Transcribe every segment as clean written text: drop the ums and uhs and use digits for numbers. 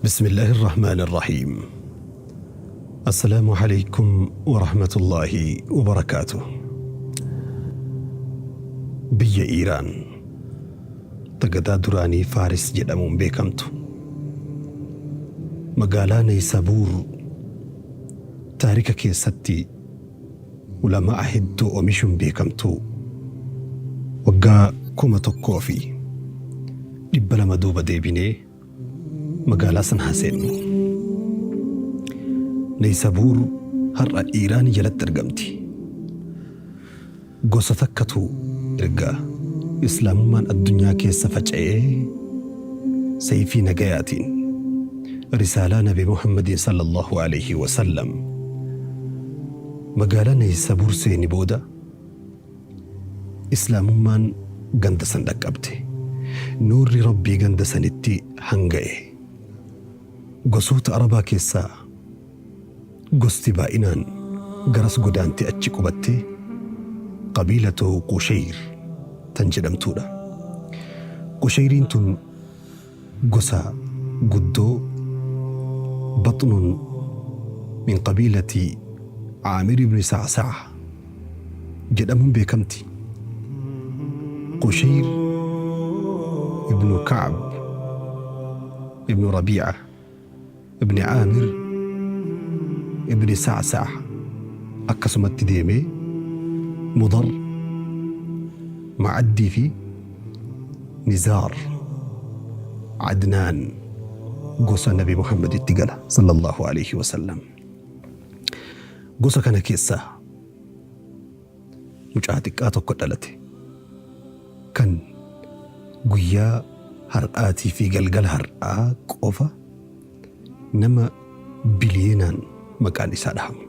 بسم الله الرحمن الرحيم السلام عليكم ورحمة الله وبركاته. Biyya Iiraan tagadaa duraanii Faaris jedhamuun beekamtu, magaalaa Neeysabuur, taarika keessatti ulamaa hedduu oomishuun beekamtu, waggaa 1200 duuba deebinee magaalaa san haa seennu. Neeysabuur har'a Iiraan jalatti argamti. Gosa takkatu erga Islaamummaan addunyaa keessa faca'ee sayfii nagayaatiin risaalaa Nabi Muhammadiin sallallahu alaihi wasallam magaalaa Neeysabuur seeni booda Islaamummaan ganda san dhaqqabte. Nuurri Rabbii ganda sanitti hanga'e. Gosoota Arabaa keessaa gosti baay'inaan garas godaantee achi qubattee qabiilatu Qushayr tan jedhamtuudha. Qushayriin tun gosa guddoo baxnun min qabiilati Caamir ibni Sacsaca jedhamuun beekamti. Qushayr ibnu Kacb ibnu Rabiica ibni Caamir ibni Sacsaca, akkasumatti deemee Mudar, Macaddii fi Nizaar, Adnaan gosa Nabi Muhammaditti gala sallallahu alaihi wasallam. Gosa kana keessaa mucaa xiqqaa tokko dhalate kan guyyaa har'aatii fi galgala har'aa qofa nama biliyeenaan maqaan isaa dhahamu.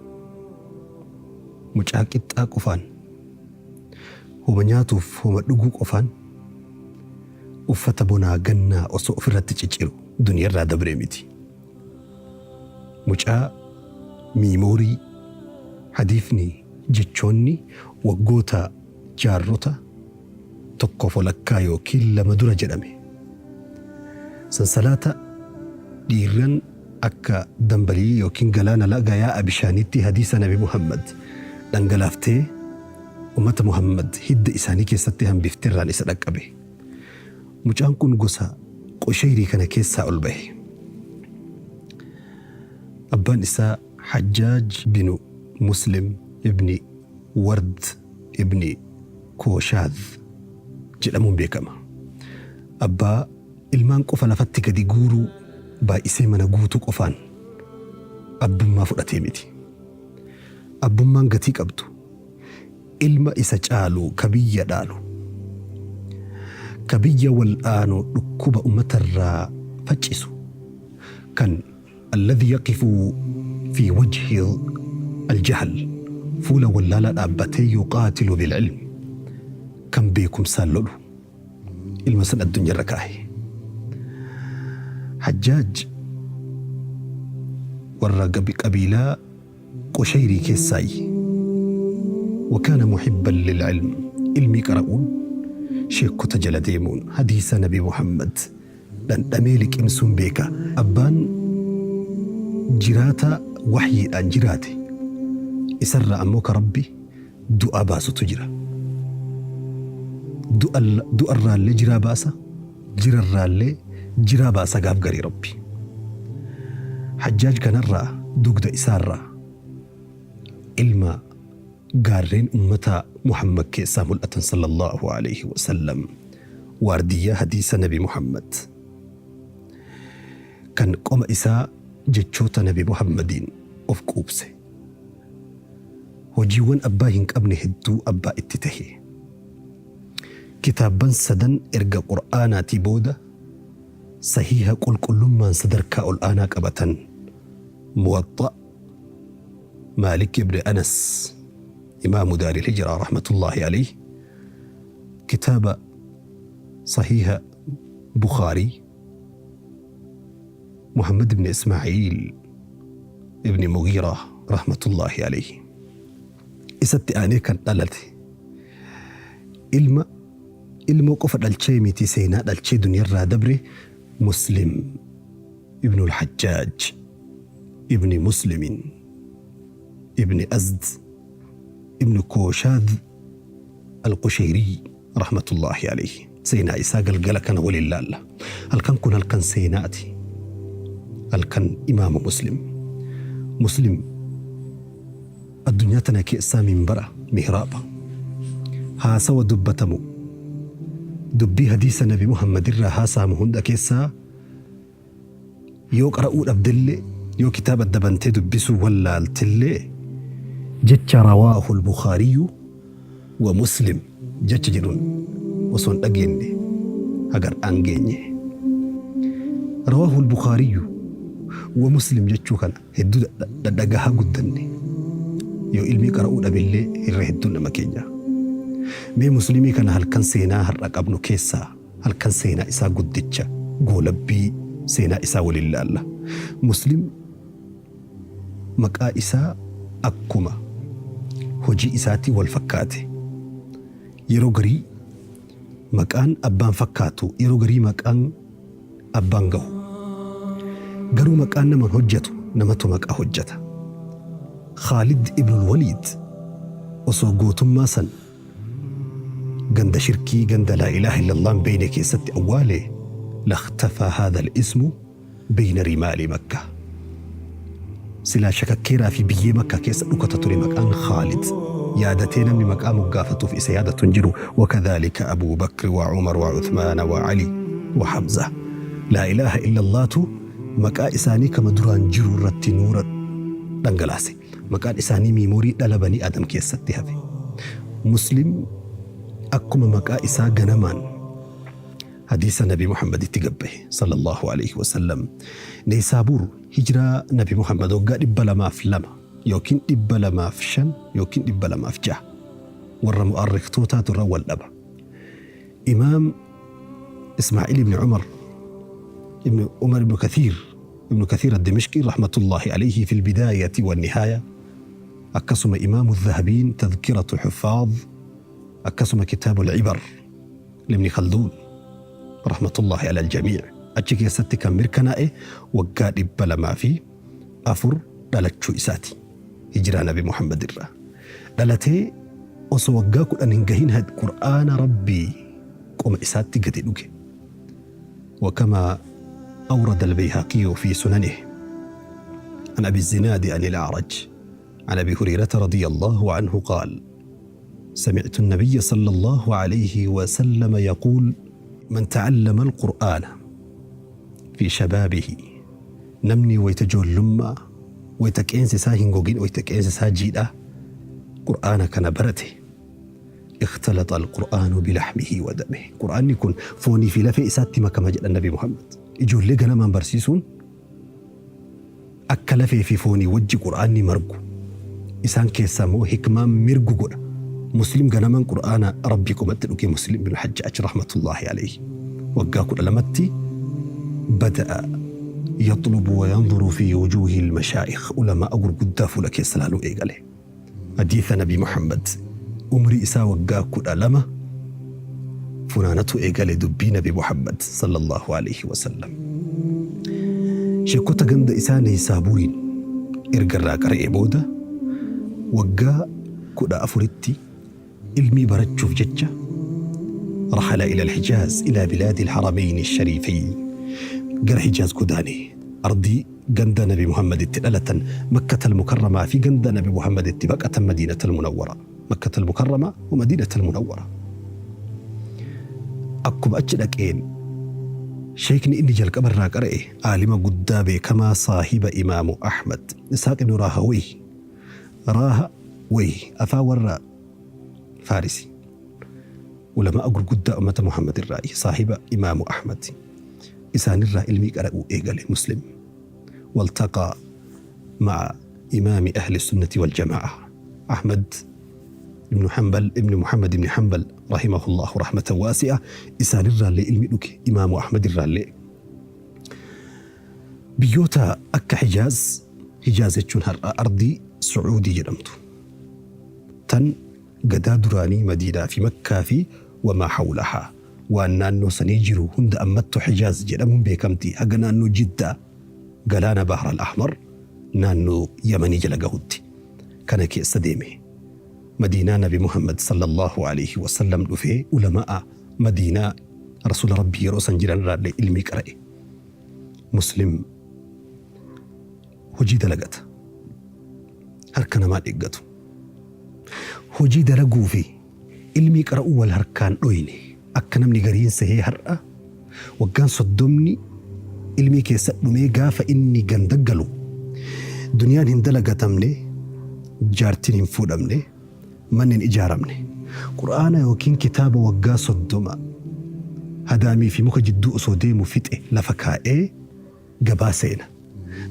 Mucaa qixxaa qofaan, homa nyaatuuf homa dhuguu qofaan, uffata bonaa gannaa osoo ofirratti cicciru duniyarraa dabree miti. Mucaa memory hadiifni jechoonni waggoota jaarrota tokkoof walakkaa yookiin lama dura jedhame. Sansalaata dhiirran akka dambalii yookiin galaana laga yaa'a bishaaniitti hadiisa Nabi Muhammad dhangalaaftee ummata Muhammad hidda isaanii keessatti hambifteerraan isa dhaqqabe. Mucaan kun gosa Qushayrii kana keessaa ol bahe. Abbaan isaa Hajjaaj binu Muslim ibni Ward ibni Kooshaadh jedhamuun beekama. Abbaa ilmaan qofa lafatti gadi guuruu baay'isee mana guutuu qofaan abbummaa fudhatee miti. Abbummaan gatii qabdu ilma isa caalu ka biyya dhaalu, ka biyya wal'aanu, dhukkuba ummatarraa faccisu, kan alladhi yaqifu fi wajhi aljahl, fuula wallaalaa dhaabbatee yuqaatilu bilcilm, kan beekumsaan lolu ilma san addunyaarra kaahe. Hajjaaj warra qabiilaa Qushayrii keessaayi. Wakaana muhibban lilcilm, ilmii qara'uun, sheekkota jala deemuun, hadiisa Nabi Muhammad dhandhamee liqimsuun beeka. Abbaan jiraata waxyiidhaan jiraate, isarraa ammoo ka Rabbi du'a baasutu jira. Du'arraallee jiraa baasa, jirarraallee jiraa baasa gaaf garii Rabbi. Hajjaaj kanarraa, dugda isaarraa ilma gaarreen ummata Muhammad keessaa mul'atan sallallahu alaihi wasallam, waardiyyaa hadiisa Nabi Muhammad, kan qoma isaa jechoota Nabi Muhammadiin of quubse. Hojiiwwan abbaa hin qabne hedduu abbaa itti tahe. Kitaabban sadan erga Qur'aanaatii booda sahiiha qulqullummaan sadarkaa ol aanaa qabatan, Muwaxxa' Maalik ibn Anas, Imaamu Daaril Hijraa rahmatullaahi alayhi, kitaaba Sahiiha Bukhaarii Muhammad ibn Ismaa'iil ibn Mughiiraa rahmatullaahi alayhi. Isatti aanee kan dhalate ilma ilmoo qofa dhalchee miti, seenaa dhalchee duniyarraa dabre, Muslim Ibnu Al-Hajjaaj Ibni Muslimin Ibni Azd Ibni Kooshaad Al-Qushayrii Rahmatullaahi Alayhi. Seenaa isaa galgala kana waliin laalla. Halkan kun halkan seenaati. Halkan Imaama Muslim. Muslim addunyaa tana keessaa minbara, mihraaba, haasawa dubbatamu, dubbii hadiisa Nabi Muhammad irraa haasahamu hunda keessaa Yoo qara'uu dhabdellee, yoo kitaaba adda bantee dubbisuu wallaaltellee, jecha rawaahul bukhaariyyu wa muslim jecha jedhuun osoo hin dhageenne haga har'aan geenye. Rawaahul bukhaariyyu wa muslim jechuu kana hedduu dhadhagahaa guddanne. Yoo ilmii qara'uu dhabellee irra hedduun nama keenya. Mee muslimii kana halkan seenaa har'a qabnu keessaa Halkan seenaa isaa guddicha goolabbii seenaa isaa waliin laalla. Muslim maqaa isaa akkuma hojii isaatiin wal fakkaate. Yeroo garii maqaan abbaan fakkaatu, yeroo garii maqaan abbaan gahu. Garuu maqaan naman hojjatu, namatu maqaa hojjata. Khaalid ibnul Waliid osoo gootummaa san ganda shirkii ganda laa ilaaha illallah hin beeyne keessatti awwaale lakhtafaa haadha al-ismu beyna rimaali makka silaa shakakkeeraa fi biyyee makkaa keessa dhukata ture maqaan Khaalid yaadatee namni maqaa moggaafatuuf isa yaadatu hin jiru wakadhaalika Abuu Bakri wa Umar wa Uthmaana wa Ali wa Hamza laa ilaaha illallaatu maqaa isaanii kama duraan jiru irratti nuura dhangalaase. Maqaan isaanii miimoorii dhala banii Aadam keessatti hafe. Muslim akkuma maqaa isaa ganamaan hadiisa Nabi Muhammaditti gad bahe sallallaahu aleyhi wa sallam. Neysaabuur hijraa Nabi Muhammad waggaa 202 ykn 205 ykn 206 warra mu'arriktootaatu irra wal dhaba. Imaam Ismaa'iil ibn Umar ibn Umar ibn Kathiir Ibnu Kathiir Ad-Dimishqii rahmatullaahi aleyhi fil bidaayati wannihaaya, akkasuma Imaamu Zahabiin Tadhkiratul Huffaaz, akkasuma Kitaabul Ibar Libni Khalduun rahmatullaahi alal jamiic achi keessatti kan mirkanaa'e waggaa 204 dhalachuu isaati Hijraa Nabi Muhammad irraa dhalatee osoo waggaa 10 hin gahin Qur'aana Rabbii qoma isaatti gadi dhuge. وكما أورد البيهقي في سننه عن أبي الزناد عن الأعرج عن أبي هريرة رضي الله عنه قال سمعت النبي صلى الله عليه وسلم يقول من تعلم القرآن في شبابه نمني ويتجول wayta qeensi isaa hin gogin, wayta qeensi isaa jiidhaa Qur'aana kana barate, Ikhtalaxa al-Qur'aanu bilaxmihi wa damihi. Qur'aanni kun foonii fi lafee isaatti makama jedhan Nabi Muhammad. Ijoollee ganamaan barsiisuun akka lafee fi foonii wajji Qur'aanni margu, isaan keessaa immoo hikmaan mirgu godha. Muslim ganamaan Qur'aana Rabbii qomatti dhuge Muslim bin Hajjaaj rahmatullaahi alayhi waggaa 12tti bada'a yaxlubu wa yanzuru fi wujuuhil mashaayikh ulamaa'a gurguddaa fuula keessa laaluu eegale. Hadiisa Nabi Muhammad umrii isaa waggaa 12 funaanatu eegale dubbii Nabi Muhammad sallallahu aleyhi wasallam. Sheekkota ganda isaa Neysaabuuriin erga irraa qara'ee booda waggaa 14tti ilmii barachuuf jecha rahala ila al-Hijaaz ila bilaadi al-Harameyni al-Shariifeyn gara Hijaaz godaane ardii ganda Nabi Muhammad itti dhalatan Makkatal Mukarramaa fi ganda Nabi Muhammad itti baqatan Madiinatal Munawwara Makkatal Mukarramaa wa Madiinatal Munawwara akkuma achi dhaqeen sheekni inni jalqaba irraa qara'e aalima guddaa beekamaa saahiba Imaamu Ahmad Ishaaq ibnu Raahawayh Raaha wayh afaan warra Faarisi Ulama'a gurguddaa ummata Muhammad irraayi saahiba Imaamu Ahmad isaanirraa ilmii qara'uu eegale Muslim waltaqaa ma'a imaami ahli sunnati wal jamaa'a Ahmad ibnu Hanbal ibni Muhammad ibni Hanbal rahimahullahu rahmatan waasi'a isaanirraallee ilmi dhuge Imaamu Ahmad irraallee Biyyoota akka Hijaaz, Hijaaz jechuun har'a ardii Su'uudii jedhamtu, tan gadaa duraanii Madiinaa fi Makkaa fi wamaa hawlahaa, waan naannoo sanii jiru hunda ammattu Hijaaz jedhamuun beekamti, haga naannoo Jiddaa. galaana Bahar al-Ahmar naannoo Yamanii jala gahutti. Kana keessa deeme. Madiinaa Nabi Muhammad sallallahu alaihi wasallam dhufee ulama'a Madiinaa Rasuula Rabbii yeroo san jiran irraallee ilmii qara'e. Muslim hojii dalagata. Harka namaa eeggatu. Hojii dalaguu fi ilmii qara'uu wal harkaan dhoyne. Akka namni gariin sahee har'a waggaan 30 ilmii keessa dhumee gaafa inni ganda galu duniyaan hin dalagatamne, jaartiin hin fuudhamne, manni hin ijaaramne. Qur'aana yookiin kitaaba waggaa 30 hadaamii fi muka jidduu osoo deemu fixe lafa kaa'ee gabaa seena.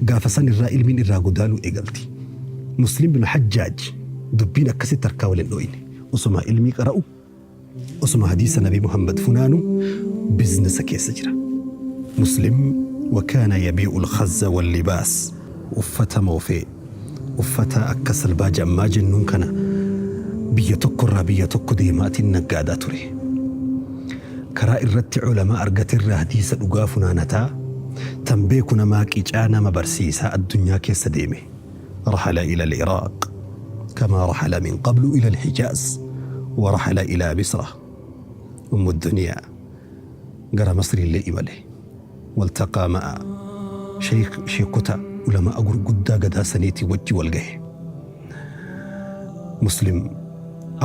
Gaafa san irraa ilmiin irraa godaanuu eegalti. Muslim bin Hajjaaj dubbiin akkasitti harkaa wal hin dhoyne. Osuma ilmii qara'u, osuma hadiisa Nabi Muhammad funaanu biznesa keessa jira. Muslim wa kaana yabii'u al-khazza wal-libaas, uffata moofee, uffata akka salbaaja ammaa jennuun kana biyya tokkorraa biyya tokko deemaatiin naggaadaa ture. Karaa irratti ulamaa argaterraa hadiisa dhugaa funaanataa, tan beeku namaa qicaa nama barsiisaa addunyaa keessa deeme. Rahala ila al-Iraaq kamaa rahala min qablu ila al-Hijaaz wa rahala ila Misra ummu duniyaa, gara Masriillee imale. Waltaqaa ma'a sheekota ulamaa gurguddaa gadaa saniitii wajji wal gahe. Muslim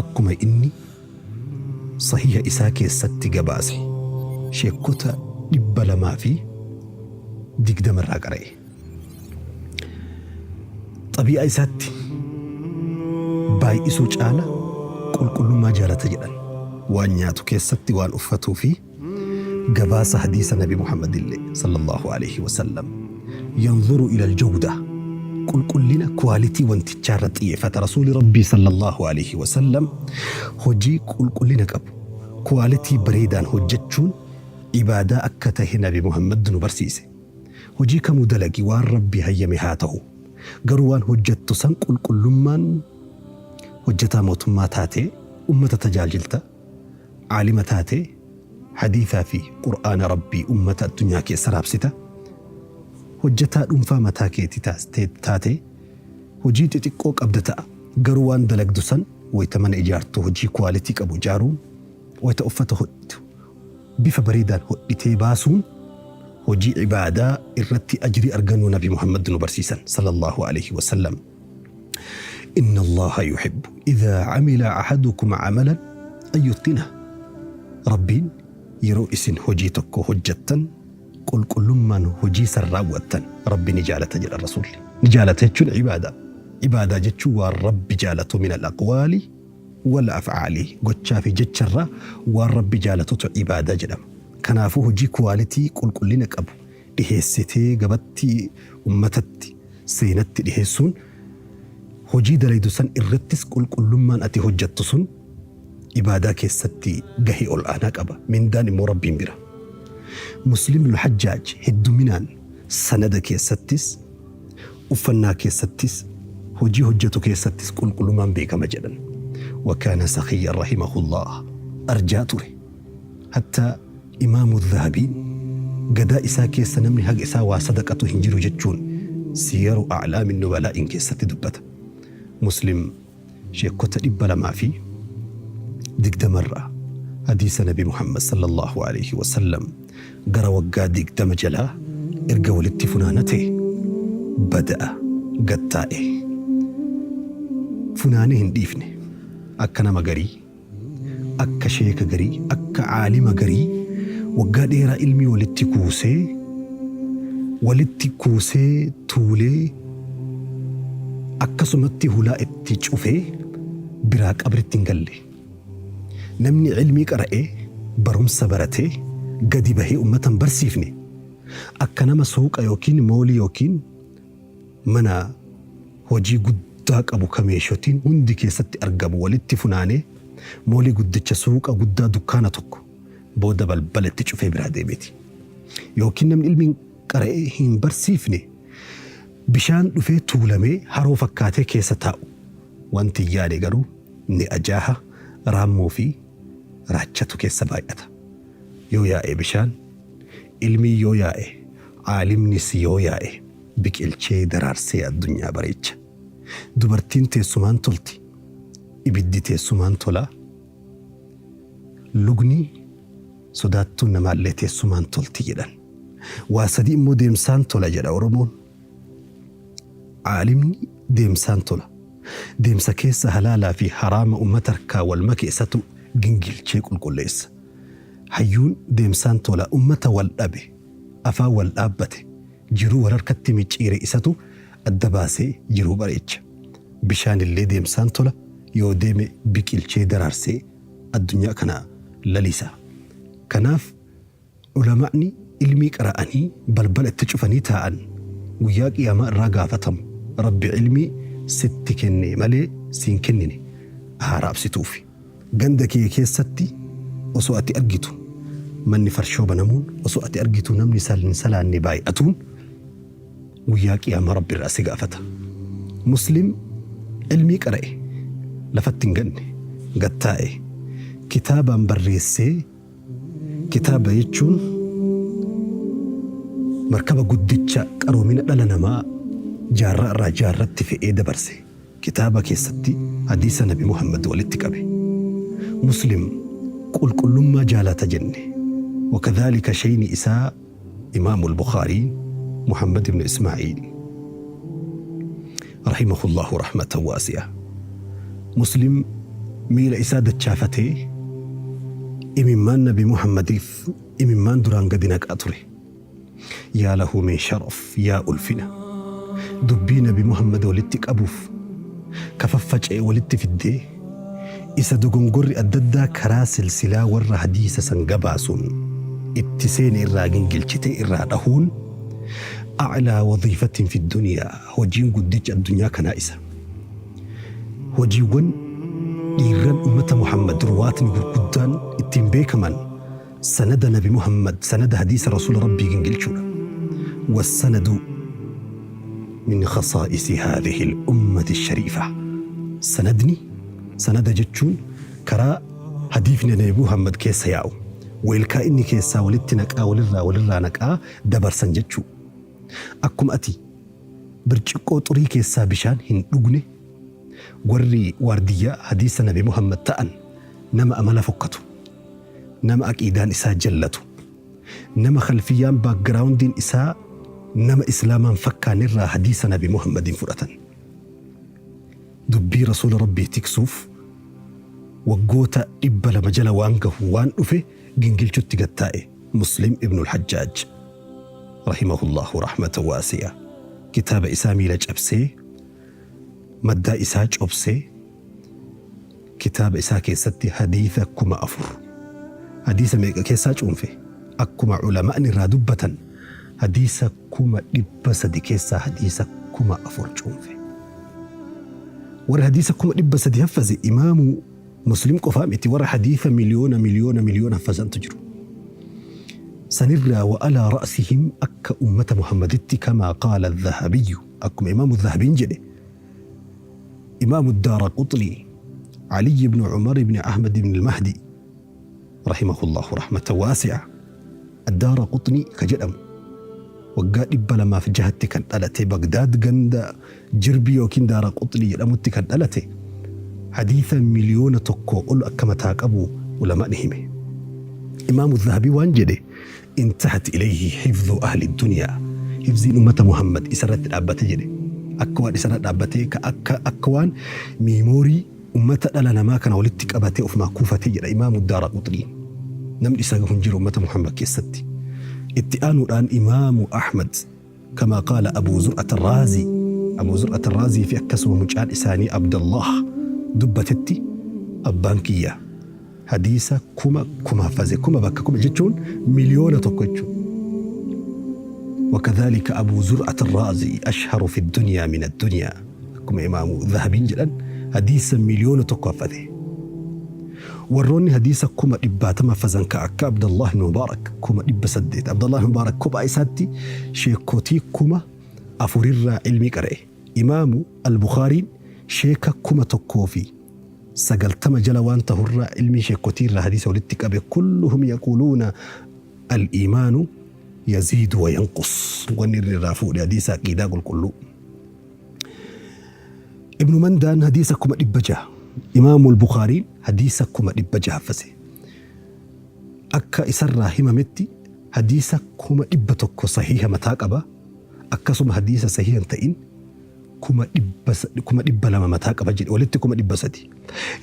akkuma inni sahiha isaa keessatti gabaase sheekota 220 irraa qara'e. Xabii'aa isaatti baay'isuu caala qulqullummaa jaalata jedhan. Waan nyaatu keessatti, waan uffatuu fi gabaasa hadiisa Nabi Muhammad illee sallallahu alaihi wasallam yanzuru ila aljawda, qulqullina quality wantichaa irra xiyyeeffata. Rasuuli Rabbii sallallahu alaihi wasallam hojii qulqullina qabu quality bareedaan hojjechuun ibaadaa akka tahe Nabi Muhammad nu barsiise. Hojii kamuu dalagi, waan Rabbi hayyame haa ta'u, garuu waan hojjettu san qulqullummaan hojjetaa mootummaa taatee ummata tajaajilta, aalima taatee hadiisaa fi Qur'aana Rabbii ummata addunyaa keessa raabsita, hojjetaa dhuunfaa mataa keetii taatee hojii xixiqqoo qabda ta'a, garuu waan dalagdu san wayta mana ijaartu hojii quality qabu ijaaruun, wayta uffata hodhitu bifa bareedaan hodhitee baasuun hojii ibaadaa irratti ajrii argannuu Nabi Muhammad nu barsiisan sallallahu alaihi wasallam. Inna Allaha yuhibbu idhaa amila ahadukum amalan an yutqinah. Rabbiin yeroo isin hojii tokko hojjettan qulqullummaan hojii san raawwattan Rabbi ni jaalata jedha Rasuulli. Ni jaalata jechuun ibaadaa. Ibaadaa jechuun waan Rabbi jaalatu min al-aqwaali wal af'aali, gochaa fi jecharraa waan Rabbi jaalatutu ibaadaa jedhama. Kanaafuu hojii kuwaalitii qulqullina qabu dhiheessitee gabatti, ummatatti, seenatti dhiheessuun hojii dalaydu san irrattis qulqullummaan ati hojjattu sun ibaadaa keessatti gahee ol'aanaa qaba. Mindaan immoo Rabbiin bira. Muslim ibn Hajjaaj hedduminaan sanada keessattis, uffannaa keessattis, hojii hojjatu keessattis qulqullummaan beekama jedhan. Wa kaana sakhiyyan rahimahullah, arjaa ture. Hatta Imaamu Dhahabiin gadaa isaa keessa namni haga isaa waa sadaqatu hin jiru jechuun Siyaru A'laami Nubalaa'iin keessatti dubbata. Muslim sheekkota 220 irraa hadiisa Nabi Muhammad sallallahu alaihi wasallam gara waggaa 20 jalaa erga walitti funaanate bada'a gattaa'e. Funaanee hin dhiifne, akka nama garii, akka sheeka garii, akka aalima garii waggaa dheeraa ilmii walitti kuusee walitti kuusee tuulee akkasumatti hulaa itti cufee biraa qabritti hin galle. Namni ilmii qara'ee barumsa baratee gadi bahee ummata hin barsiifne akka nama suuqa yookiin moolii yookiin mana hojii guddaa qabu ka meeshotiin hundi keessatti argamu walitti funaanee moolii guddicha, suuqa guddaa, dukkaana tokko booda balbala itti cufee biraa deemeeti. Yookiin namni ilmiin qara'ee hin barsiifne bishaan dhufee tuulamee haroo fakkaatee keessa taa'u. Wanti hin yaane garuu ni ajaaha, raammoo fi raachatu keessa baay'ata. Yoo yaa'e bishaan, ilmiin yoo yaa'e, aalimnis yoo yaa'e. biqilchee daraarsee addunyaa bareecha. Dubartiin teessumaan tolti. Ibiddi teessumaan tola. Lugni sodaattuun namaallee teessumaan tolti jedhan. Waa sadii immoo deemsaan tola jedha Oromoon. Aalimni deemsaan tola. Deemsa keessa halaalaa fi haraama ummata harkaa wal make isatu gingilchee qulqulleessa. Hayyuun deemsaan tola ummata wal dhabe, afaan wal dhaabbate, jiruu wal harkatti micciire isatu adda baasee jiruu bareecha. Bishaanillee deemsaan tola yoo deeme biqilchee daraarsee addunyaa kana lalisa. Kanaaf Ulama'ni ilmii qara'anii balbala itti cufanii taa'an guyyaa qiyaamaa irraa gaafatamu. Rabbi ilmii sitti kenne malee siin kennine haa raabsituufi. Ganda kee keessatti osoo ati argitu manni farshoo banamuun, osoo ati argitu namni hin salaanne baay'atuun guyyaa qiyaamaa Rabbi irraa si gaafata. Muslim ilmii qara'e lafatti hin ganne, gad taa'e kitaabaan barreessee Kitaaba jechuun markaba guddicha qaroomina dhala namaa jaarraa irraa jaarratti fe'ee dabarse. Kitaaba keessatti hadiisa Nabi Muhammad walitti qabe. Muslim qulqullummaa jaalata jenne. Wakadhaalika sheyni isaa Imaamul Bukhaariin Muhammad ibn Ismaa'iil rahimahullaahu rahmatan waasi'a. Muslim miila isaa dachaafatee imimmaan Nabi Muhammadiif imimmaan duraan gadi naqaa ture. Yaa lahu min sharaf, yaa ulfina! Dubbii Nabi Muhammad walitti qabuuf ka faffaca'e walitti fiddee, isa dogongorri addaddaa karaa silsilaa warra hadiisa san gabaasuun itti seene irraa gingilchitee irraa dhahuun a'laa waziifatin fi duniyaa, hojiin guddichi addunyaa kanaa isa. Hojiiwwan dhiirran ummata Muhammad ruwaatni gurguddaan ittiin beekaman sanada Nabi Muhammad, sanada hadiisa Rasuula Rabbii gingilchuudha. Wassanadu min khasaa'isi haadhihi al-ummati shariifa. Sanadni, sanada jechuun karaa hadiifni Nabi Muhammad keessa yaa'u, weelkaa inni keessaa walitti naqaa walirraa walirraa naqaa dabarsan jechuu. Akkuma ati birciqqoo xurii keessaa bishaan hin dhugne, warri waardiyyaa hadiisa Nabi Muhammad ta'an nama amala fokkatu, nama aqiidaan isaa jallatu, nama khalfiyyaan backgroundiin isaa nama Islaamaa hin fakkaanne irraa hadiisa Nabi Muhammadiin fudhatan. Dubbii Rasuula Rabbii tiksuuf waggoota 200 jala waan gahu waan dhufe gingilchutti gad taa'e Muslim ibnul Hajjaaj rahimahullahu rahmatan waasi'a kitaaba isaa miila cabsee maddaa isaa cobsee Kitaaba isaa keessatti hadiisa 4000 hadiisa meeqa keessaa cuunfe? Akkuma ulama'ni irraa dubbatan hadiisa 300,000 keessaa hadiisa 4000 cuunfe. Warri hadiisa 300,000 haffaze imaamu Muslim qofaa miti warra hadiisa miliyoona miliyoona miliyoona haffazantu jiru. Sanirraa wa alaa ra'sihim akka ummata Muhammaditti kamaa qaala Dhahabiyyu akkuma imaamu Dhahabiin jedhe Imaamu Daaraqquxnii, Aliyyi ibnu Umar ibni Ahmad ibni Al-Mahdi, rahimahullaahu rahmatan waasi'a, Addaaraquxnii ka jedhamu waggaa 206tti kan dhalate Bagdaad ganda Jirbii yookiin Daaraqquxnii jedhamutti kan dhalate hadiisa miliyoona tokkoo ol akka mataa qabu ulamaani hime. Imaamu Zahabii waan jedhe Intahat ilayhi hifdhu ahli duniyaa, hifziin ummata Muhammad isarratti dhaabbate jedhe. Akka waan isarra dhaabbatee ka akka akka waan miimoorii ummata dhala namaa kana walitti qabatee ofumaa kuufatee jedha Imaamu Daaraqquxniin. Namni isa gahu hin jiru ummata Muhammad keessatti. Itti aanuudhaan Imaamu Ahmad kamaa qaala Abuu Zur'at Arraazii, Abuu Zur'at Arraazii fi akkasuma mucaan isaanii Abdallaah dubbatetti abbaan kiyya Hadiisa kuma kuma haffaze. Kuma bakka kuma jechuun 1,000,000 jechuudha. Wakadhaalika Abuu Zur'at Arraazii ashharu fi dunyaa min addunyaa. Akkuma Imaamu Dhahabiin jedhan hadiisa 1,000,000 haffate. Warroonni hadiisa kuma dhibbaatama haffazan ka akka Abdallah ibn Mubaarak 800,000. Abdallah ibn Mubaarak kophaa isaatti sheekkotii 4,000 irraa ilmii qara'e. Imaamu Al-Bukhaariin sheeka 1090 jala waan tahurraa ilmii sheekkotii irraa hadiisa walitti qabe kulluhum yaquuluuna al-iimaanu Yaziidu wa yanqus wanni inni irraa fuudhe hadiisa aqiidaa qulqulluu. Ibnu Mandaan hadiisa 600,000, Imaamul Bukhaariin hadiisa 600,000 haffase. Akka isarraa himametti hadiisa 100,000 sahiiha mataa qaba, akkasuma hadiisa sahiiha hin ta'in 200,000 mataa qaba jedhe, walitti 300,000.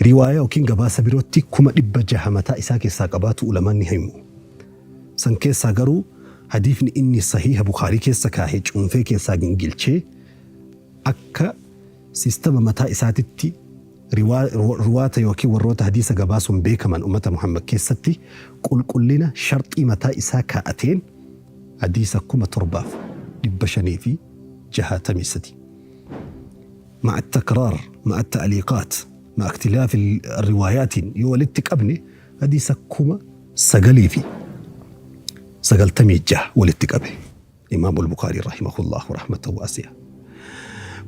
Riwaayaa yookiin gabaasa birootti 600,000 mataa isaa keessaa qabaatu ulamaan ni himu. San keessaa garuu hadiifni inni sahiiha Bukhaarii keessa kaahe cuunfee keessaa gingilchee akka siistama mataa isaatitti ruwaata yookiin warroota hadiisa gabaasuun beekaman ummata Muhammad keessatti qulqullina sharxii mataa isaa kaa'ateen hadiisa 7563. Ma'a at-takraar, ma'a at-ta'liiqaat, ma'a ikhtilaaf riwaayaatiin yoo walitti qabne hadiisa 9096 walitti qabe Imaamul Bukaarii rahimahullaahu rahmatan waasi'a.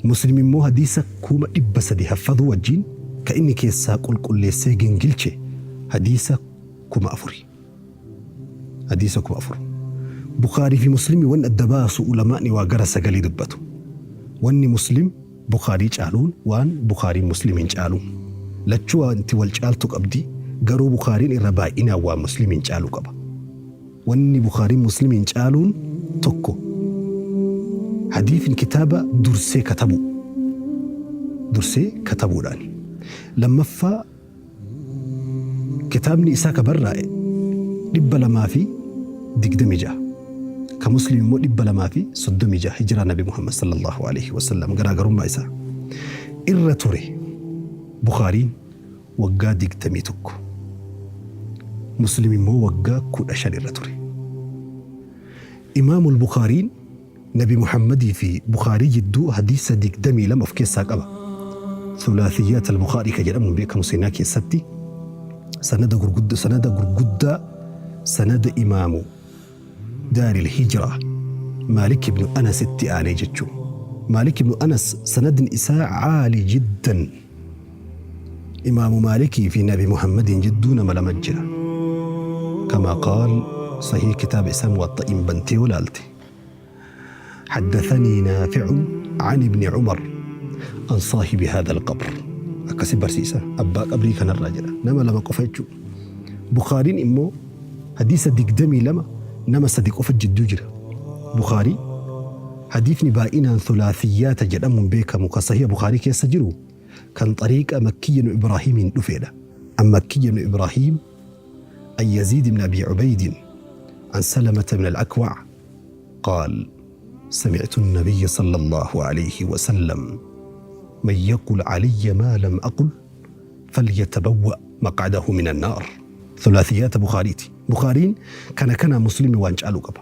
Muslim immoo hadiisa 300,000 haffaduu wajjiin ka inni keessaa qulqulleessee gingilche hadiisa 4000. Hadiisa 4000. Bukaarii fi Muslimi wanni adda baasu ulamaa'ni waa gara sagalii dubbatu. Wanni Muslim Bukhaarii caaluun waan Bukhaariin Muslimiin caaluun. Lachuu wanti wal caaltu qabdi, garuu Bukhaariin irra baay'inaan waan Muslimiin caalu qaba. Wanni Bukhaariin Muslimiin caaluun tokko hadiifni kitaaba dursee katabuu. Dursee katabuudhaani. Lammaffaa Kitaabni isaa ka barraa'e 226, ka Muslim immoo 236 Hijraa Nabi Muhammad sallallaahu aleyhi wa sallam garaagarummaa isaa irra ture Bukhaariin waggaa 21, Muslim immoo waggaa 15 irra ture. Imaamul Bukhaariin Nabi Muhammadii fi Bukhaarii jidduu hadiisa 22 of keessaa qaba. Thulaathiyaat al-Bukhaarii ka jedhamuun beekamu seenaa keessatti sanada gurgudda sanada gurguddaa sanada imaamu daaril hijraa Maalik ibnu Anasitti aanee jechuu. Maalik ibnu Anas sanadni isaa caali jiddan. Imaamu Maalikii fi Nabi Muhammadiin jidduu nama lama jira. Kamaa qaal sahii kitaaba isaa Muwaxxa'iin bantee yoo laalte. Haddathanii Naafi'un an ibni Umar an saahibi haadhal qabr. Akkasi barsiisa abbaa qabrii kanarraa jedha. Nama lama qofa jechuudha. Bukhaariin immoo hadiisa 22 nama sadi qofa jidduu jira. Bukhaarii hadiifni baay'inaan thulaathiyaata jedhamuun beekamu ka sahiha Bukhaarii keessa jiru kan xariiqa Makkiyy ibnu Ibraahiimiin dhufeedha. An Makkiyy ibnu Ibraahiim an Yaziid ibn Abii Ubeydin an Salamata ibn al-Akwac qaal samictu an-nabiyya sallallaahu alayhi wa sallam man yaqul calayya maa lam aqul falyatabawwa maqcadahu min an-naar. Thulaathiyaata Bukhaariiti. Bukhaariin kana kanaa Muslimi waan caalu qaba.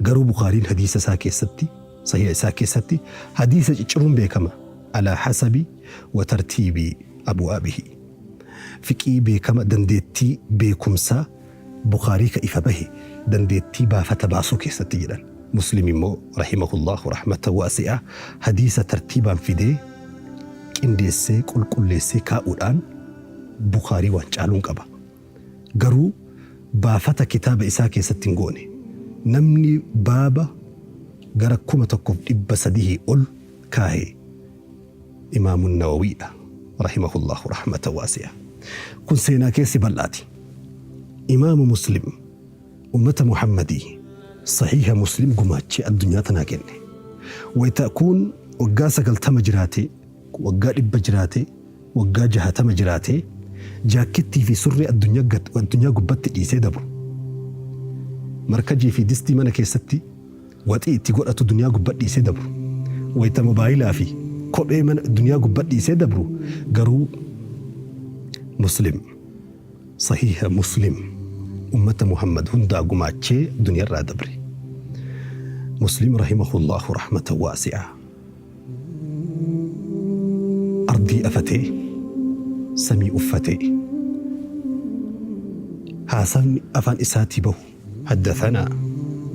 Garuu Bukhaariin hadiisa isaa keessatti, sahiha isaa keessatti hadiisa cicciruun beekama. Alaa hasabi wa tartiibi abwaabihi. Fiqhii beekama dandeettii beekumsaa Bukhaarii ka ifa bahe dandeettii baafata baasuu keessatti jedhan. Muslim immoo rahimahullaahu rahmatan waasi'aa hadiisa tartiibaan fidee qindeessee qulqulleessee kaa'uudhaan Bukhaarii waan caaluun qaba. Garuu baafata kitaaba isaa keessatti hin goone. Namni baaba gara 1300 ol kaahe Imaamu Nawawiidha rahimahullaahu rahmatan waasi'a. Kun seenaa keessi bal'aati. Imaamu Muslim ummata Muhammadii sahiiha Muslim gumaachee addunyaa tanaa kenne. Wayta kuun waggaa 90 jiraatee, waggaa 100 jiraatee, waggaa jahatama jiraatee jaakkettii fi surree addunyaa gubbatti dhiisee dabru. Markajii fi distii mana keessatti waxii itti godhatu duniyaa gubbat dhiisee dabru. Wayta mobaayilaa fi kophee mana duniyaa gubbat dhiisee dabru garuu Muslim sahiiha Muslim ummata Muhammad hundaa gumaachee duniyarraa dabre. Muslim rahimahullahu rahmatan waasi'aa. Ardii afatee, samii uffatee. Haasawni afaan isaatii bahu haddathanaa,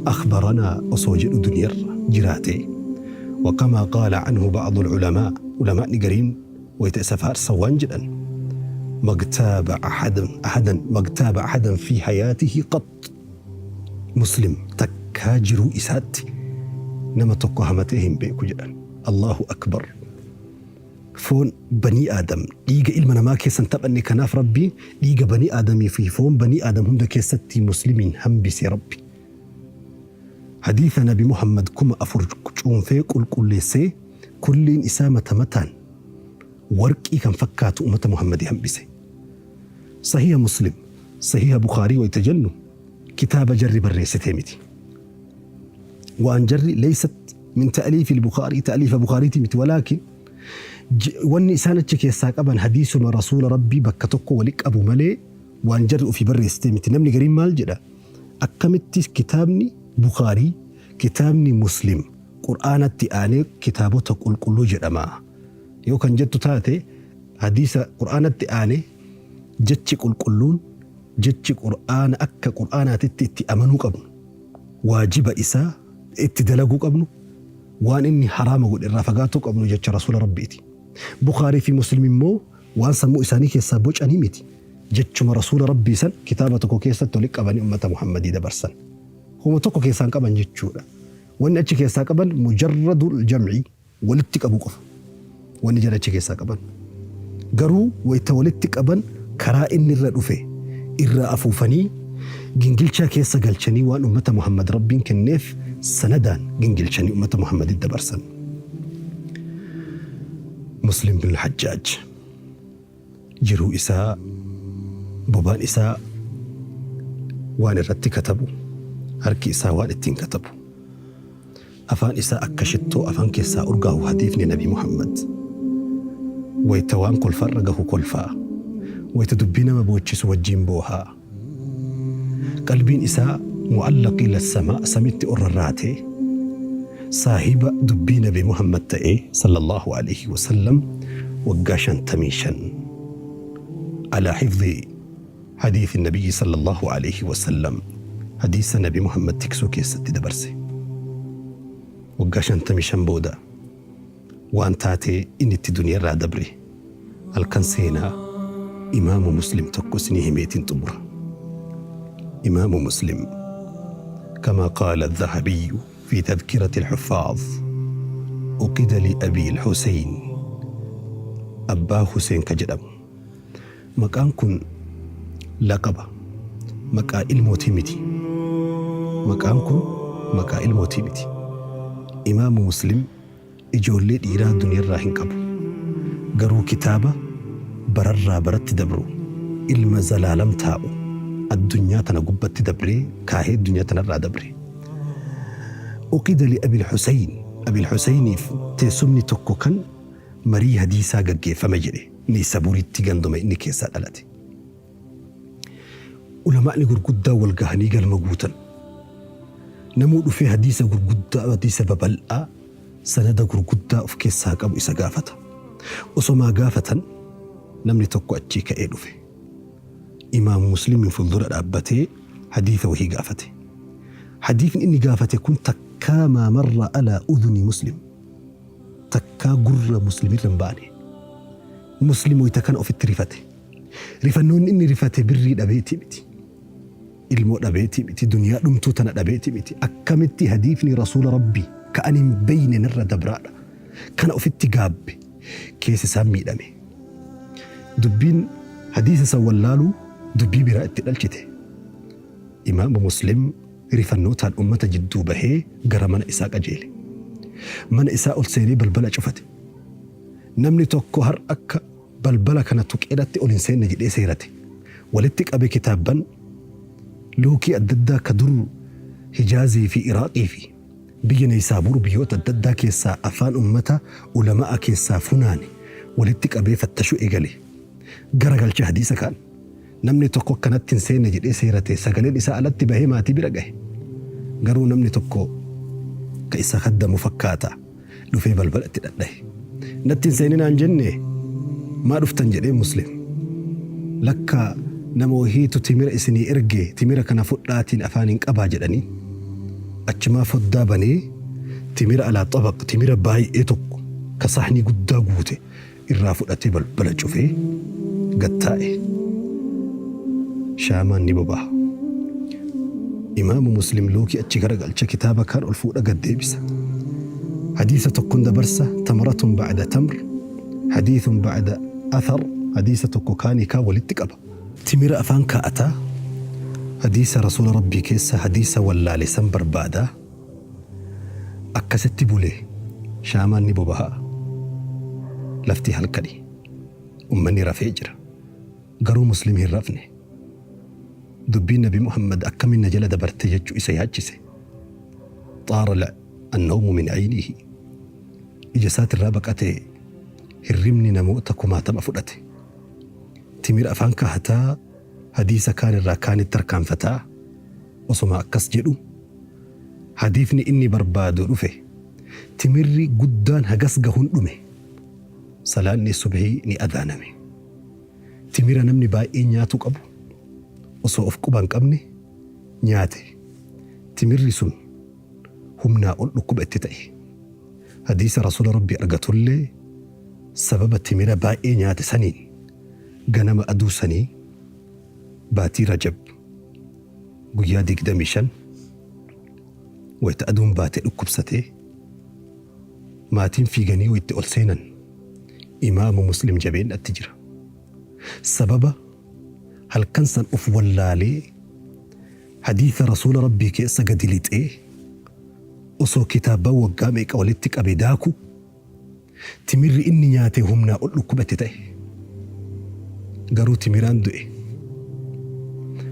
akhbaranaa osoo jedhu duniyarra jiraatee. Wakamaa qaala anhu ba'dul ulamaa, ulamaa'ni gariin wayta isa faarsan waan jedhan, magtaaba ahadan, ahadan, magtaaba ahadan fi hayaatihi qax. Muslim takkaa jiruu isaatti nama tokko hamatee hin beeku jedhan. Allahu Akbar. Foon banii Aadam dhiiga ilma namaa keessa hin taphanne kanaaf Rabbi dhiiga banii Aadamii fi foon banii Aadam hunda keessatti Muslimiin hambise Rabbi. Hadiisa Nabi Muhammad 4000 cuunfee qulqulleessee kulliin isaa mata mataan warqii kan fakkaatu ummata Muhammadii hambise. Sahiha Muslim, Sahiha Bukhaarii wayta jennu kitaaba jarri barreessitee miti. Waan jarri leysat min ta'liifi al-Bukhaarii ta'liifa Bukhaariitii miti walaakin wanni isaan achi keessaa qaban hadiisuma Rasuula Rabbii bakka tokko wali qabu malee waan jarri ofii barreessitee miti. Namni gariin maal jedha? Akkamitti kitaabni Bukhaarii, kitaabni Muslim Qur'aanatti aanee kitaabota qulqulluu jedhama? Yoo kan jettu taate hadiisa Qur'aanatti aane jechi qulqulluun jechi Qur'aana akka Qur'aanaatitti itti amanuu qabnu, waajiba isaa itti dalaguu qabnu, waan inni haraama godhe irraa fagaatuu qabnu jecha Rasuula Rabbiiti. Bukhaarii fi Muslim immoo waan sammuu isaanii keessaa bocanii miti. Jechuma Rasuula Rabbii san kitaaba tokko keessatti walitti qabanii ummata Muhammadii dabarsan. Homa tokko keessaa hin qaban jechuudha. Wanni achi keessaa qaban mujarradul jam'i walitti qabuu qofa. Wanni jara achi keessaa qaban. Garuu wayta walitti qaban karaa inni irra dhufe irraa afuufanii gingilchaa keessa galchanii waan ummata Muhammad Rabbiin kenneef sanadaan gingilchanii ummata Muhammaditti dabarsan. Muslim bin Hajjaaj jiruu isaa bobaan isaa waan irratti katabu harki isaa waan ittiin katabu. Afaan isaa akka shittoo afaan keessaa urgaahu hadiifni nabi Muhammad. Wayta waan kolfarra gahu kolfaa. Wayta dubbii nama boochisu wajjiin boohaa. Qalbiin isaa mu'allaq ila samaa samitti ol rarraatee saahiba dubbii nabi Muhammad ta'ee sallallahu alayhi wasallam waggaa 55 alaa hifdhi hadiisi nabiyyi sallallahu alayhi wasallam hadiisa nabi Muhammad tiksuu keessatti dabarse. Waggaa 55 booda waan taatee inni itti duniyarraa dabre halkan seenaa imaamu Muslim tokko isinii himeetiin xumura. Imaamu Muslim kama qaala adh-Dhahabiyyu fi tadhkirati al-huffaaz uqida li Abii al-Husayn Abbaa Huseen ka jedhamu. Maqaan kun laqaba, maqaa ilmootii miti. Maqaan kun maqaa ilmootii miti. Imaamu Muslim ijoollee dhiiraa duniyarraa hin qabu. Garuu kitaaba bararraa baratti dabru, ilma zalaalam taa'u addunyaa tana gubbatti dabree kaahee addunyaa tanarraa dabre. Uqida li Abil Husayn, Abil Husayniif teessumni tokko kan marii hadiisaa gaggeeffame jedhe Neysaburitti ganduma inni keessaa dhalate. Ulamaa'ni gurguddaan wal gahanii galma guutan. Namuu dhufee hadiisa gurguddaa, hadiisa babal'aa, sanada gurguddaa of keessaa qabu isa gaafata. Osomaa gaafatan namni tokko achii ka'ee dhufe. Imaamu Muslimiin fuuldura dhaabbatee hadiisa wahii gaafate. Hadiifni inni gaafate kun takkaa maa marra alaa udhuni Muslim. Takkaa gurra Muslim irra hin baane. Muslim wayta kana ofitti rifate. Rifannoonni inni rifate birrii dhabeetii miti. Ilmoo dhabeetii miti. Duniyaa dhumtuu tana dhabeetii miti. Akkamitti hadiifni Rasuula Rabbii ka ani hin beeyne narra dabraadha. Kana ofitti gaabbe. Keessi isaa miidhame. Dubbiin hadiisa san wallaaluu dubbii biraa itti dhalchite. Imaamu Muslim rifannootaan ummata jidduu bahee gara mana isaa qajeele. Mana isaa ol seenee balbala cufate. Namni tokko har'a akka balbala kana tuqee natti ol hin seenne jedhee seerate. Walitti qabe kitaabban luukii addaddaa ka dur Hijaazii fi Iraaqii fi biyya Neysaabuur biyyoota addaddaa keessaa afaan ummata ulama'a keessaa funaane walitti qabee fattashuu eegale. Garagalche hadiisa kaan. Namni tokko akka natti hin seenne jedhee seerate sagaleen isaa alatti bahee maatii bira gahe. Garuu namni tokko ka isa khaddamu fakkaata dhufee balbala itti dhadhahe. Natti hin seeninaa hin jennee? Maa dhuftan jedheen Muslim. Lakkaa nama wahiitu timira isinii erge timira kana fudhaatiin afaaniin qabaa jedhanii. Achumaa foddaa banee timira alaa xabaq timira baay'ee tokko ka sahnii guddaa guute irraa fudhatee balbala cufee gad taa'e. Shaamaan ni boba'a. Imaamu Muslim luukii achi garagalcha, kitaaba kaan ol fuudha gad deebisa. Hadiisa tokkon dabarsa, tamratun ba'da tamr, hadiithun ba'da athar, hadiisa tokko kaanii kaan walitti qaba. Timira afaan kaa'ataa, hadiisa Rasuula Rabbii keessa hadiisa wallaale san barbaada. Akkasitti bule, shaamaan ni bobaha. Lafti halkani. Ummanni rafee jira. Garuu Muslim hin rafne. Dubbiin Nabi Muhammad akkamiin na jala dabarte jechuu isa yaachise. Xaara annawmu min aynihi. Ija isaatirraa baqate hirribni namoota kumaatama fudhate. Timira afaan kaahataa, hadiisa kaan irraa kaanitti tarkaanfataa osoma akkas jedhu hadiifni inni barbaadu dhufe. Timirri guddaan hagas gahun dhume. Salaanni subhii ni adhaaname. Timira namni baay'een nyaatuu qabu osoo of quba hin qabne nyaate. Timirri sun humnaa ol dhukkuba itti ta'e. Hadiisa Rasuula Rabbii argatullee sababa timira baay'ee nyaate saniin ganama aduu sanii baatii Rajab guyyaa 25 wayta aduun baate dhukkubsatee maatiin fiiganii wayta ol seenan Imaamu Muslim jabeennatti jira. Sababa halkan san of wallaalee hadiisa Rasuula Rabbii keessa gadi lixee osoo kitaabban waggaa meeqa walitti qabe daaku timirri inni nyaate humnaa ol dhukkuba itti ta'e. Garuu timiraan du'e.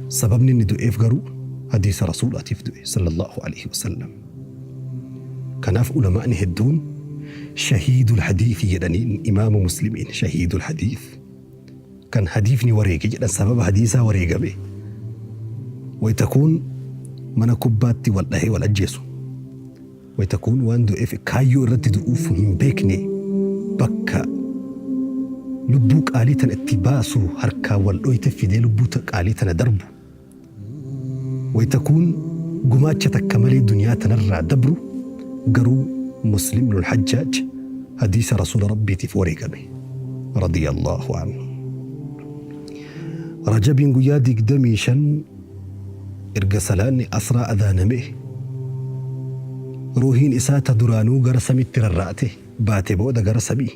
Sababni inni du'eef garuu hadiisa Rasuulaatiif du'e sallallahu alaihi wasallam. Kanaaf ulamaa'ni hedduun shahiidul hadiisi jedhaniin Imaamu Muslimiin, shahiidul hadiis, kan hadiifni wareege jedhan, sababa hadiisaa wareegame. Wayta kuun mana kubbaatti wal dhahee wal ajjeesu, wayta kuun waan du'eef kaayyoo irratti du'uuf hin beekne, bakka lubbuu qaalii tana itti baasu harkaan wal dhoyte fidee lubbuu qaalii tana darbu, wayta kuun gumaacha takka malee duniyaa tanarraa dabru, garuu Muslim ibnul Hajjaaj hadiisa Rasuula Rabbiitiif wareegame, radiyallahu anhu. Rajabiin guyyaa 25 erga salaanni asraa adhaaname ruuhiin isaa ta duraanuu gara samitti rarraate baate booda gara samii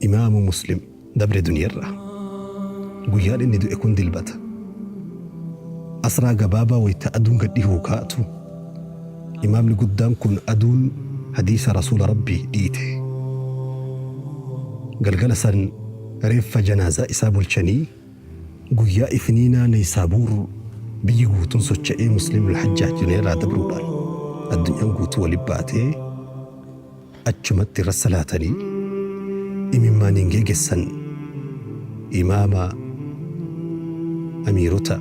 Imaamu Muslim dabre duniyarraa. Guyyaan inni du'e kun Dilbata. Asraa gabaabaa wayta aduun gad dhihuu kaatu Imaamni guddaan kun aduun hadiisa Rasuula Rabbii dhiite. Galgala san reeffa janaazaa isaa bulchanii guyyaa Ithniinaa Naysaabuur biyyi guutuun socha'ee Muslim Al-Hajjaaj duniyarraa dabruudhaan addunyaan guutuu wali baatee achumatti irra salaatanii imimmaaniin geegessan imaama amiirota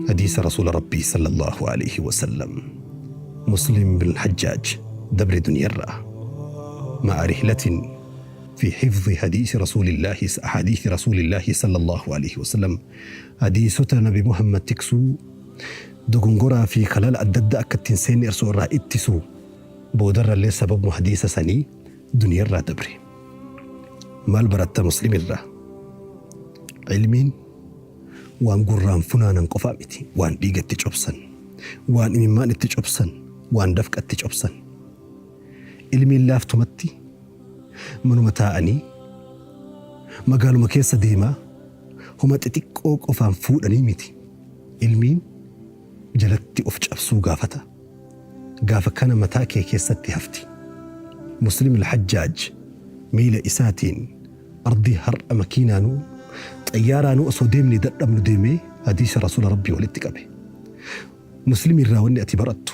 hadiisa Rasuula Rabbii sallallahu alaihi wasallam. Muslim bin Hajjaaj dabre duniyarraa ma'a rihlatin fi hifzi hadiisi Rasuulillaahi, ahadiisi Rasuulillaahi sallallahu alaihi wasallam, hadiisota Nabi Muhammad tiksuu, dogongoraa fi kalala adda addaa akka ittiin seenne irsoo irraa ittisuu. Boodarrallee sababuma hadiisa sanii duniyarraa dabre. Maal baratta Muslim irraa? Ilmiin waan gurraan funaanan qofaa miti, waan dhiiga itti cobsan, waan imimmaan itti cobsan, waan dafqa itti cobsan. Ilmiin laaftumatti manuma taa'anii magaaluma keessa deemaa homa xixiqqoo qofaan fuudhanii miti. Ilmiin jalatti of cabsuu gaafata. Gaafa kana mataa kee keessatti hafti. Muslim Al-Hajjaaj miila isaatiin ardii har'a makiinaanuu xayyaaraanuu osoo deemne dadhabnu deemee hadiisa Rasuula Rabbii walitti qabe. Muslim irraa wanni ati barattu,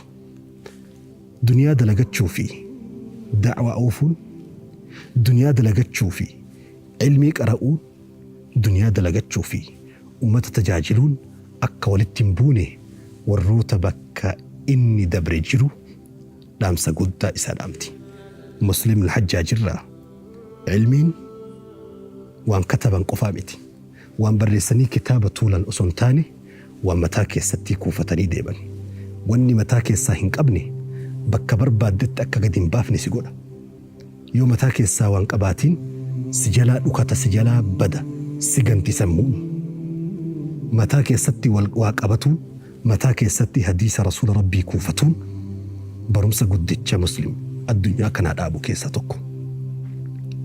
duniyaa dalagachuu fi da'waa oofuun, duniyaa dalagachuu fi ilmii qara'uun, duniyaa dalagachuu fi ummata tajaajiluun akka walitti hin buune warroota bakka inni dabre jiru dhaamsa guddaa isaa dhaamti. Muslim Al-Hajjaaj irraa ilmiin waan kataban qofaa miti. Waan barreessanii kitaaba tuulan osoo hin taane waan mataa keessattii kuufatanii deeman. Wanni mataa keessaa hin qabne bakka barbaaddetti akka gadi hin baafne si godha. Yoo mataa keessaa waan qabaatiin si jalaa dhukata, si jalaa bada, si ganti sammuun. Mataa keessatti wal waa qabatuu, Mataa keessatti hadiisa Rasuula Rabbii kuufatuun barumsa guddicha Muslim addunyaa kanaa dhaabu keessaa tokko.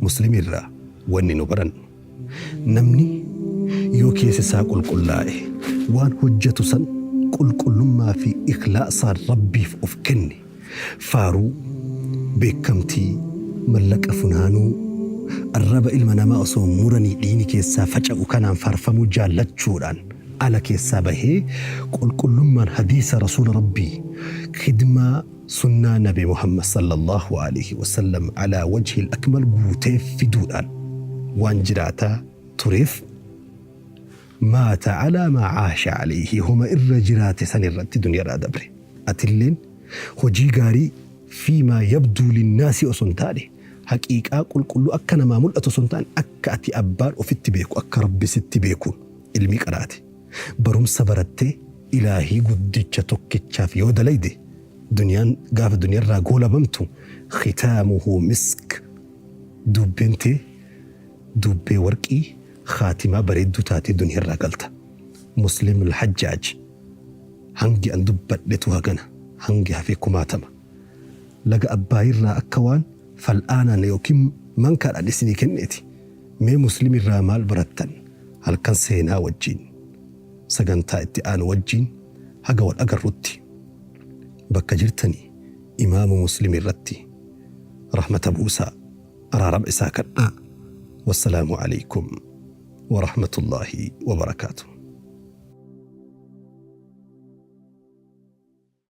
Muslim irraa wanni nu barannu, namni yoo keessi isaa qulqullaa'e, waan hojjatu san qulqullummaa fi ikhlaasaan Rabbiif of kenne, faaruu, beekkamtii, mallaqa funaanuu, arraba ilma namaa osoo muranii dhiigni keessaa faca'u kanaan faarfamuu jaallachuudhaan ala keessaa bahee qulqullummaan hadiisa Rasuula Rabbii khidmaa sunnaa Nabi Muhammad sallallaahu aleyhi wasallam alaa wajhil akmal guutee fiduudhaan waan jiraataa tureef maata alaa maa aasha aleyhi homa irra jiraate san irratti duniyarraa dabre. Atilleen hojii gaarii fiimaa yabduu linnaasi osoo hin taane haqiiqaa qulqulluu akka namaa mul'atu osoo hin taane akka ati abbaan ofitti beeku akka Rabbi sitti beekuun ilmii qaraate barumsa barattee ilaahii guddicha tokkichaaf yoo dalayde duniyaan gaafa duniyarraa goolabamtu khitaamuhu misk duubbeen tee duubbee warqii khaatimaa bareedduu taatee duniyarraa galta. Muslim al-Hajjaaj Hangi an dubbadhetu hagana, hangi hafe kumaatama. Laga Abbaayirraa akka waan fal'aanaan yookiin mankaadhaan isinii kenneeti. Mee Muslim irraa maal barattan? Halkan seenaa wajjiin sagantaa itti aanu wajjiin haga wal agarrutti bakka jirtanii Imaamu Muslim irratti rahmata buusaa, araarama isaa kadhaa. Wassalaamu aleykum warahmatullaahi wabarakaatuh.